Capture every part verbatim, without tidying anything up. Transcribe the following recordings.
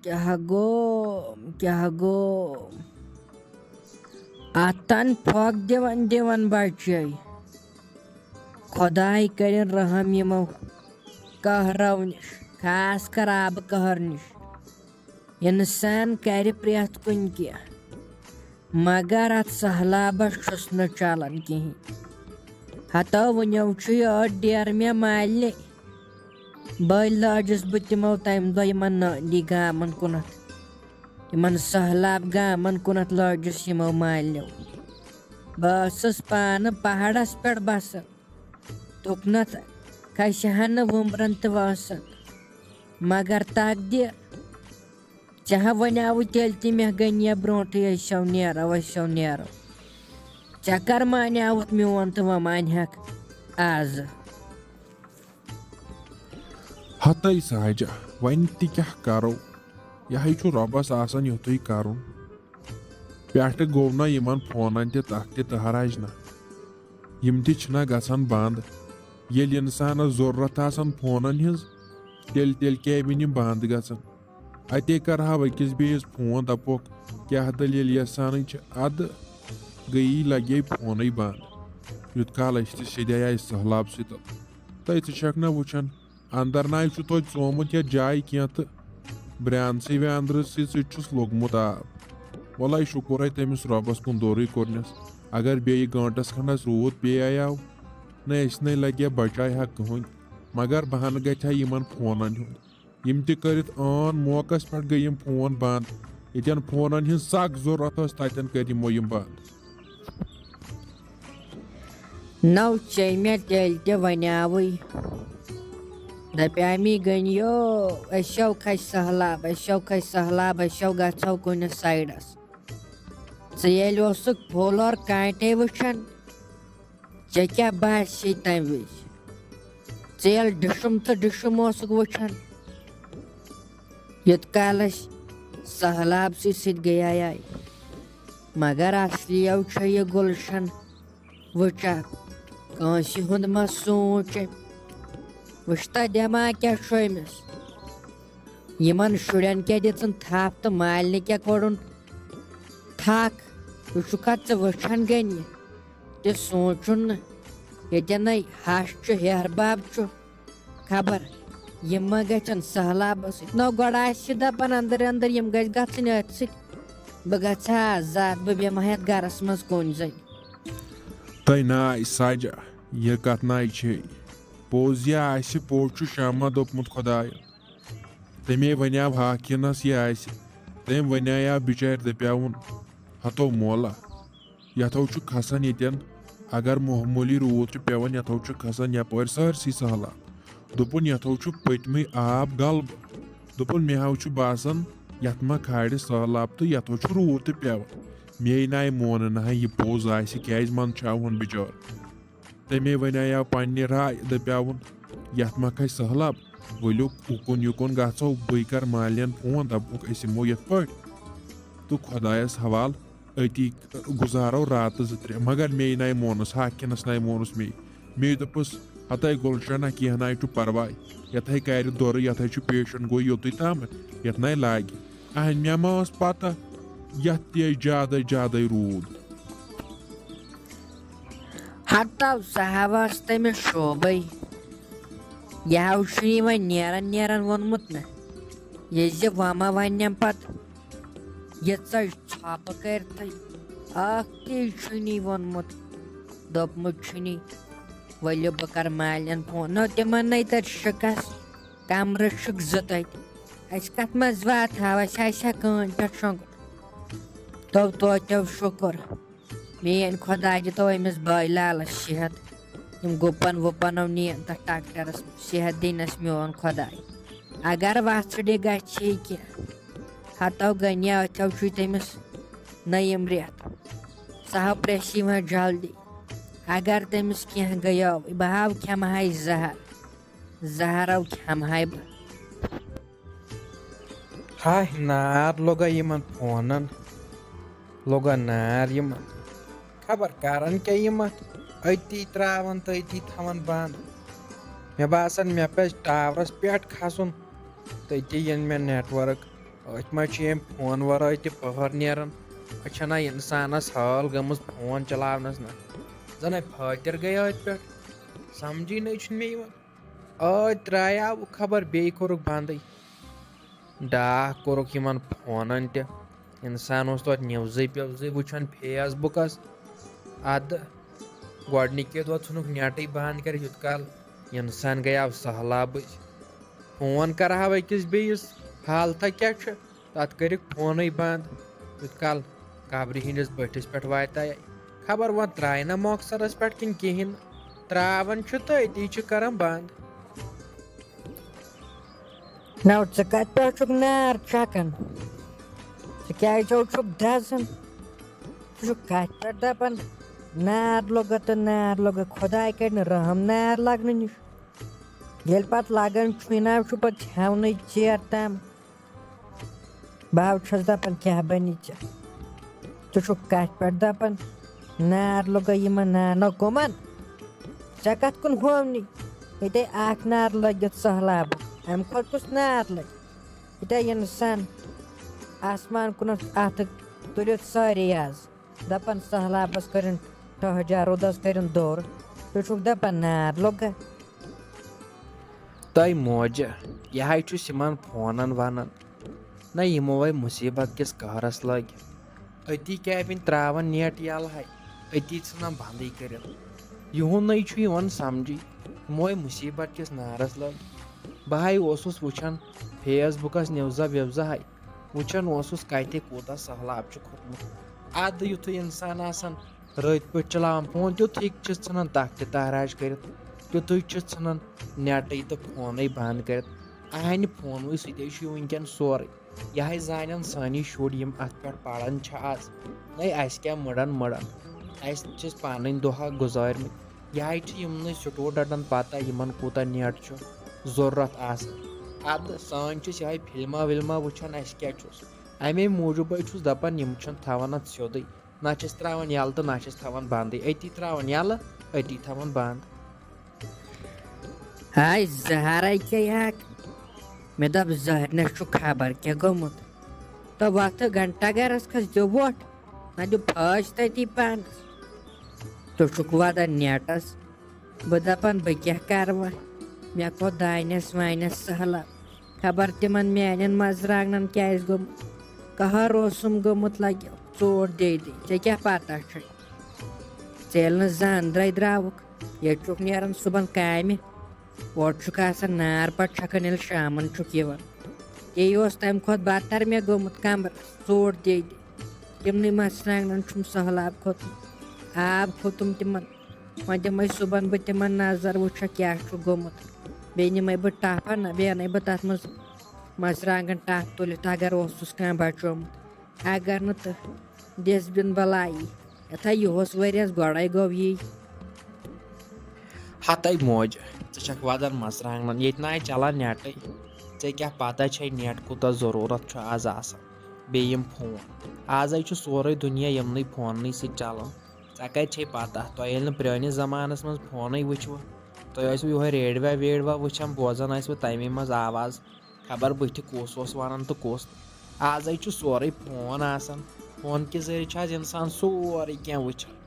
کیٛاہ گوٚو، کیٛاہ گوٚو؟ اَتھ تَن پھۄکھ دِوان دِوان بَچے۔ خۄداے کٔرِن رحم یِمو قہرو نِش، خاص کر آبہٕ قہر نِش۔ اِنسان کَرِ پرٛٮ۪تھ کُنہِ کینٛہہ، مگر اَتھ سہلابَس چھُس نہٕ چَلان کِہیٖنۍ۔ ہَتو وٕنیو چھُ یہِ أڑ ڈیرٕ مےٚ مالنہِ۔ بٔلۍ لٲجِس بہٕ تِمو تَمہِ دۄہ یِمَن نٲنٛدی گامَن کُنَتھ، یِمَن سہلاب گامَن کُنَتھ لٲجِس یِمو مالنیو۔ بہٕ ٲسٕس پانہٕ پہاڑَس پٮ۪ٹھ بَسان، تُکنَتھ کھسہِ ہا نہٕ وُمبرَن تہٕ وٲنٛسَن۔ مگر تقدیٖر، ژےٚ ہا وَنیٛاوُے تیٚلہِ تہِ مےٚ گٔنیہ برونٛٹھٕے، أسۍ ہو نیرو، أسۍ ہو نیرو۔ ژےٚ کر مانیٛاوُتھ میون تہٕ وۄنۍ مانہِ ہَکھ آزٕ؟ ہتٕے ساجہ، وۄنۍ تہِ کیٛاہ کرو؟ یہِ ہے چھُ رۄبس آسان یُتھُے کرُن۔ پٮ۪ٹھٕ گوٚو نہ یِمن فونن تہِ تتھ تہِ تہراج نہ۔ یِم تہِ چھِنہ گژھان بنٛد۔ ییٚلہِ انسانس ضروٗرت آسان فونن ہٕنٛز، تیٚلہِ، تیٚلہِ کیٛازِ بنہِ یِم بنٛد گژھان؟ اتے کرہاو أکِس بیٚیِس فون، دپوکھ، کیٛاہ دٔلیٖل یژھانٕے چھِ؟ ادٕ گٔیی لگے فونٕے بنٛد۔ یوٗت کال أسۍ تہِ سیٚدے آیہِ سہلاب سۭتۍ۔ تہٕ ژٕ چھکھ نہ وٕچھان، اندر ناے چھُ توتہِ ژومُت یتھ جایہِ کینٛہہ تہٕ برٛانٛدسٕے وینٛدرٕ سۭتۍ سۭتۍ چھُس لوٚگمُت آب۔ وۄلے شُکرے تٔمِس رۄبس کُن دورٕے کوٚرنس۔ اگر بیٚیہِ گٲنٛٹس کھنٛڈس روٗد پیٚیایاو، نہ أسۍ نے لگہِ ہا بچاے ہا کٕہٕنۍ، مگر بہانہٕ گژھِ ہا یِمن فونن ہُنٛد۔ یِم تہِ کٔرِتھ عٲن موقعس پٮ۪ٹھ گٔے یِم فون بنٛد۔ ییٚتٮ۪ن فونن ہٕنٛز سخ ضروٗرت ٲس، تتٮ۪ن کٔرۍ یِمو یِم بنٛد۔ نو ژےٚ مےٚ تیٚلہِ تہِ وَنیٛاوٕے۔ دَپیٛامی گٔنیو، أسۍ ہو کھسہِ سہلاب، أسۍ ہو کھسہِ سہلاب، أسۍ ہو گژھو کُنہِ سایڈَس۔ ژٕ ییٚلہِ اوسُکھ پھوٚل اور کانٛٹے وٕچھان، ژےٚ کیٛاہ باسے تَمہِ وِزِ؟ ژٕ ییٚلہِ ڈِشُم تہٕ ڈِشُم اوسُکھ وٕچھان، یوٚت کال أسۍ سہلاب سۭتۍ سۭتۍ گٔیایے۔ مگر اصلی چھُ یہِ گُلشن وٕچھان، کٲنٛسہِ ہُنٛد ما سونٛچ أمۍ؟ وٕچھتا دٮ۪ماغ کیٛاہ چھُ أمِس؟ یِمن شُرٮ۪ن کیٛاہ دِژٕن تھپھ تہٕ مالنہِ کیٛاہ کوٚڑُن تھکھ؟ یہِ چھُکھا ژٕ وٕچھان گٔنہِ؟ تہِ سونٛچُن نہٕ۔ ییٚتٮ۪نَے ہَش چھُ، ہیہَر بب چھُ، خبر یِم ما گژھن سہلابس سۭتۍ۔ نہ، گۄڈٕ آسہِ دپان اندر اندر یِم گژھِ گژھٕنۍ أتھۍ سۭتۍ۔ بہٕ گژھٕ ہا آزاد، بہٕ بیٚہمہٕ ہا یتھ گرس منٛز کُنۍ زٔنۍ۔ تۄہہِ ناے سجہ، یہِ کتھ ناے چھے۔ پوٚز یہِ آسہِ، پوٚز چھُ شامہ دوٚپمُت خۄدایَن۔ تٔمے ونیاو ہاکھِنس یہِ آسہِ۔ تٔمۍ ونیاو بچارِ، دپیاوُن، ہتو مولا، یتھو چھُ کھسان ییٚتٮ۪ن، اگر معموٗلی روٗد چھُ پٮ۪وان، یتھو چھُ کھسان یپٲرۍ سٲرسٕے سہلاب۔ دوٚپُن، یتھو چھُ پٔتمٕے آب غلبہٕ۔ دوٚپُن، مےٚ ہاو چھُ باسان، یتھ ما کھالہِ سہلاب تہٕ یتھو چھُ روٗد تہِ پٮ۪وان۔ مے ناے مون نہ ہا یہِ پوٚز آسہِ، کیازِ منٛدچھاوہون بِچور۔ تٔمے ونیاو پننہِ راے، دپیاوُن، یتھ ما کھسہِ سہلاب، ؤلِو اُکُن یُکُن گژھو، بٕے کرٕ مالین فون، دپُکھ أسۍ یِمو یتھ پٲٹھۍ تہٕ خۄدایس حوالہٕ أتی گُزارو راتہٕ زٕ ترٛےٚ۔ مگر مے ناے مونُس، ہاکھِنس ناے مونُس مے۔ مے دوٚپُس، ہتے گُلشنہ، کینٛہہ ناے چھُ پرواے، یتھے کرِ دۄرٕ، یتھے چھُ پیشن گویی یوٚتُے تامتھ، یتھ ناے لاگہِ۔ اہن، مےٚ ما ٲس پتہ یتھ تہِ زیادے زیادے روٗد۔ ہتو سہاوس تٔمِس شوبے۔ یہِ ہاو چھُ یہِ وۄنۍ نیران نیران ووٚنمُت نہ، یہِ زِ وۄنۍ ما ونٮ۪م پتہٕ یہِ ژٔج ژھۄپہٕ کٔرتھٕے۔ اکھ تہِ چھُنی ووٚنمُت، دوٚپمُت چھُنی، ؤلِو بہٕ کرٕ مالٮ۪ن فون۔ نہ، تِمن نے تَتہِ شِکس، کمرٕ چھُکھ زٕ تَتہِ۔ أسۍ کتھ منٛز واتہٕ ہاو، اَسہِ آسہِ ہا کٲنۍ پٮ۪ٹھ شۄنٛگُن۔ تو توتہِ شُکر۔ میٲنۍ خۄداے دِتو أمِس بٲے لالس صحت۔ یِم گُپن وُپن نِیَن تتھ ڈاکٹرس، صحت دِنس میون خۄداے۔ اگر وژھڑِ گژھِ ہے کینٛہہ، ہتو گٔنیا أتھیو چھُے تٔمِس نٔیِم رٮ۪تھ۔ سُہ ہاو پرٛیٚسی وۄنۍ جلدی۔ اگر تٔمِس کینٛہہ گٔیو، بہٕ ہاو کھٮ۪مہٕ ہاے زہر۔ زہرو کھٮ۪مہٕ ہاے بہٕ۔ ہاے نار لوٚگا یِمن فونن، لوٚگا نار یِمن۔ خبر کرن کیٛاہ یِم اتھ، أتی تراون تہٕ أتی تھاون بنٛد۔ مےٚ باسان مےٚ پزِ ٹاورس پٮ۪ٹھ کھسُن، تہٕ أتی یِن مےٚ نیٹورک۔ أتھۍ ما چھِ ییٚمۍ فون ورٲے تہِ پٔہر نیران؟ أتھۍ چھَنا اِنسانَس حال گٔمٕژ فون چلاونَس نہ؟ زَن ہے فٲطر گٔے أتھۍ پٮ۪ٹھ، سَمجھی نَے چھُنہٕ مےٚ یِوان۔ أتھۍ ترٛایاو خبر بیٚیہِ کوٚرُکھ بنٛدٕے۔ ڈاکھ کوٚرُکھ یِمَن فونَن تہِ۔ اِنسان اوس توتہِ نِوزٕے پِوزٕے وٕچھان فیس بُکَس۔ اَدٕ گۄڈٕنِکے دۄہ ژھٕنُکھ نٮ۪ٹٕے بنٛد کٔرِتھ، یُت کال اِنسان گٔیاو سہلابٕچ۔ فون کَرٕہاو أکِس بیٚیِس، حالتہ کیٛاہ چھُ؟ تَتھ کٔرِکھ فونٕے بنٛد، یُت کال قبرِ ہِنٛدِس بٔٹھِس پٮ۪ٹھ واتہِ۔ خبر وۄنۍ ترٛایہِ نا مۄخصرَس پٮ۪ٹھ کِنہٕ کِہیٖنۍ نہٕ۔ ترٛاوان چھُ تہٕ أتی چھُ کَران بنٛد۔ نو، ژٕ کَتہِ پٮ۪ٹھ چھُکھ نار چھَکان؟ ژٕ کیٛازِ چھُکھ دَزان؟ ژٕ چھُکھ کَتہِ پٮ۪ٹھ دَپان، نار لوٚگا تہٕ نار لوٚگا؟ خۄداے کَرِ نہٕ رحم نار لَگنہٕ نِش۔ ییٚلہِ پَتہٕ لَگان چھُے نا، چھُ پَتہٕ کھٮ۪ونٕے ژیر تام۔ بہٕ حظ چھَس دَپان، کیٛاہ بَنہِ ژےٚ؟ ژٕ چھُکھ کَتھِ پٮ۪ٹھ دَپان، نار لوٚگا یِمَن نانو کٕمَن؟ ژےٚ کَتھ کُن ہوونٕے؟ ییٚتے اَکھ نار لٔگِتھ سہلاب، اَمہِ کھۄتہٕ کُس نار لَگہِ؟ ییٚتے اِنسان آسمان کُنَتھ اَتھٕ تُلِتھ سٲری آز۔ دَپان سہلابس کٔرِن ٹہجا، رُدس کٔرِن دوٚر۔ تُہۍ چھُکھ دَپان نار لوٚگا؟ تۄہہِ موجہِ، یہِ ہاے چھُس یِمن فونن وَنان۔ نہ یِمو ہے مُصیٖبت کِس قہرس لٔگۍ۔ أتی کیٛاہ وٕنۍ ترٛاوان نیٹ یَلہٕ ہاے، أتی ژھٕنان بنٛدٕے کٔرِتھ۔ یِہُنٛدُے چھُ یِوان سمجھٕے، یِمو ہے مُصیٖبت کِس نارس لٔگۍ۔ بہٕ ہاے اوسُس وٕچھان فیس بُکس نِوزا وِوزا ہاے۔ وٕچھان اوسُس کَتہِ کوٗتاہ سہلاب چھُ کھوٚتمُت۔ اَدٕ یُتھُے اِنسان آسان رٔتۍ پٲٹھۍ چلاوان فون، تیُتھُے چھِس ژھٕنان تَتھ تہِ تہراج کٔرِتھ، تیُتھُے چھِس ژھٕنان نٮ۪ٹٕے تہٕ فونٕے بنٛد کٔرِتھ۔ اَہَنہِ فونوٕے سۭتۍ چھُ وٕنکٮ۪ن سورُے۔ یہِ ہَے زانن سٲنی شُرۍ یِم اَتھ پٮ۪ٹھ پَران چھِ آز، نَے اَسہِ کیٛاہ مٕڑَن مٕڑَن۔ اَسہِ چھِس پَنٕنۍ دۄہ گُزٲرمٕتۍ۔ یہِ ہَے چھِ یِمنٕے سٹوٗڈنٛٹَن پَتہ یِمَن کوٗتاہ نٮ۪ٹ چھُ ضروٗرت آسان۔ اَدٕ سٲنۍ چھِس یِہوٚے فِلمہ وِلمہ وٕچھان، اَسہِ کیٛاہ چھُس؟ اَمے موٗجوٗبَے چھُس دَپان، یِم چھِنہٕ تھاوان اَتھ سیوٚدُے، نہ چھِس ترٛاوان یَلہٕ تہٕ نہ چھِس تھاوان بنٛدٕے، أتی ترٛاوان یَلہٕ، أتی تھاوان بنٛد۔ ہاے زہرا کیٛاہ اکھ، مےٚ دوٚپ زہرنس چھُ خبر کیٛاہ گوٚمُت۔ تہٕ وۄتھٕ گھنٹہ گرس کھس زیوٗٹھ، نہ دِ پھٲج تٔتی پانس۔ ژٕ چھُکھ ودان نیٹس، بہٕ دپان بہٕ کیٛاہ کرٕ وۄنۍ، مےٚ کوٚر دانٮ۪س وانٮ۪س سہلاب۔ خبر تِمن میانٮ۪ن مرژٕوانٛگنن کیٛاہ آسہِ گوٚمُت، قہر اوسُم گوٚمُت لگہِ ژوٗر دے دے۔ ژےٚ کیٛاہ پتہ چھے؟ ژےٚ ییٚلہِ نہٕ زانٛہہ أنٛدرے درٛاوُکھ، ییٚتہِ چھُکھ نیران صُبحن کامہِ، اورٕ چھُکھ آسان نار پتہٕ چھکان ییٚلہِ شامن چھُکھ یِوان۔ یی اوس تمہِ کھۄتہٕ بدتر مےٚ گوٚمُت کمرس ژوٗر دے دے۔ تِمنٕے مرژٕوانٛگنن چھُم سہلاب کھوٚتمُت، آب کھوٚتُم تِمن۔ وۄنۍ دِمَے صُبحن بہٕ تِمن نظر، وٕچھکھ کیٛاہ چھُ گوٚمُت۔ بیٚیہِ نِمَے بہٕ ٹَپھ، نہ بیٚیہِ اَنَے بہٕ تَتھ منٛز مرژٕوانٛگن ٹَپھ تُلِتھ، اگر اوسُس کانٛہہ بچومُت۔ اگر نہٕ تہٕ دِس بِن بَلایی، یَتھ ہا یِہُس ؤریَس گۄڈَے گوٚو یی۔ ہَتَے موج، ژٕ چھَکھ وَدان مرژٕوانٛگنَن، ییٚتہِ نہ آے چَلان نٮ۪ٹٕے۔ ژےٚ کیٛاہ پَتہ چھے نٮ۪ٹ کوٗتاہ ضروٗرت چھُ آز آسان؟ بیٚیہِ یِم فون، آزَے چھُ سورُے دُنیا یِمنٕے فوننٕے سۭتۍ چَلان۔ ژےٚ کَتہِ چھے پَتہ؟ تۄہہِ ییٚلہِ نہٕ پرٛٲنِس زمانَس منٛز فونٕے وٕچھوٕ، تۄہہِ ٲسوٕ یِہوٚے ریڈوا ویڈوا وٕچھان، بوزان ٲسوٕ تَمے منٛز آواز، خبر بٕتھِ کُس اوس وَنان تہٕ کُس نہٕ۔ آزَے چھُ سورُے فون آسان، فون کہِ ذٔریعہٕ چھُ آز اِنسان سورُے کینٛہہ وٕچھان۔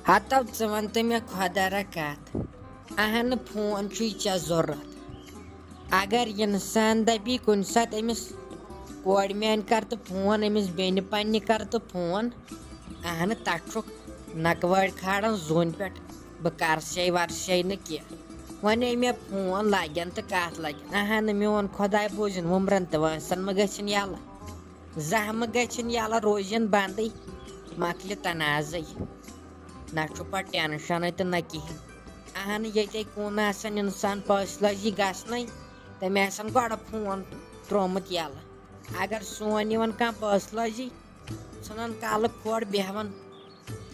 ہتو ژٕ وَن تہٕ مےٚ خۄدا را کَتھ، اہنہٕ فون چھُے ژےٚ ضوٚرَتھ؟ اگر اِنسان دَپی کُنہِ ساتہٕ أمِس کورِ میٛانہِ کَرٕ تہٕ فون، أمِس بیٚنہِ پنٛنہِ کَرٕ تہٕ فون، اہنہٕ تَتھ چھُکھ نَکوٲڑۍ کھالان زوٗنہِ پٮ۪ٹھ، بہٕ کَرٕ سے وَرٕ سے نہٕ کینٛہہ۔ وۄنۍ مےٚ فون لَگن تہٕ کَتھ لَگن، اہنہٕ میون خۄداے بوٗزِن وُمرَن تہٕ وٲنٛسَن مہٕ گٔژھِن یَلہٕ۔ زانٛہہ مہٕ گژھِن یَلہٕ، روزِن بنٛدٕے، مۄکلہِ تنازٕے۔ نہ چھُ پَتہٕ ٹٮ۪نشَنٕے تہٕ نہ کِہیٖنۍ۔ اَہَن، ییٚتے کُن آسَن اِنسان پٲسلٲزی گژھنَے، تٔمۍ آسَن گۄڈٕ فون ترٛوومُت یَلہٕ۔ اگر سون یِوان کانٛہہ پٲسلٲزی، ژھٕنان کَلہٕ کھۄڑ بیٚہوان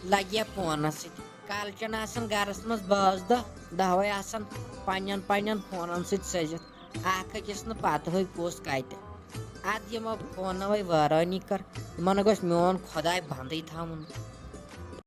لَگہِ ہا فونَس سۭتۍ۔ کالچَن آسَن گَرَس منٛز بٲژ دَہ، دَہوَے آسَن پنٛنٮ۪ن پنٛنٮ۪ن فونَن سۭتۍ سٔجِتھ۔ اکھ أکِس نہٕ پتہٕے کُس کتہِ۔ ادٕ یِمو فونوے وٲرٲنی کٔر، یِمن گوٚژھ میون خۄداے بندٕے تھاوُن۔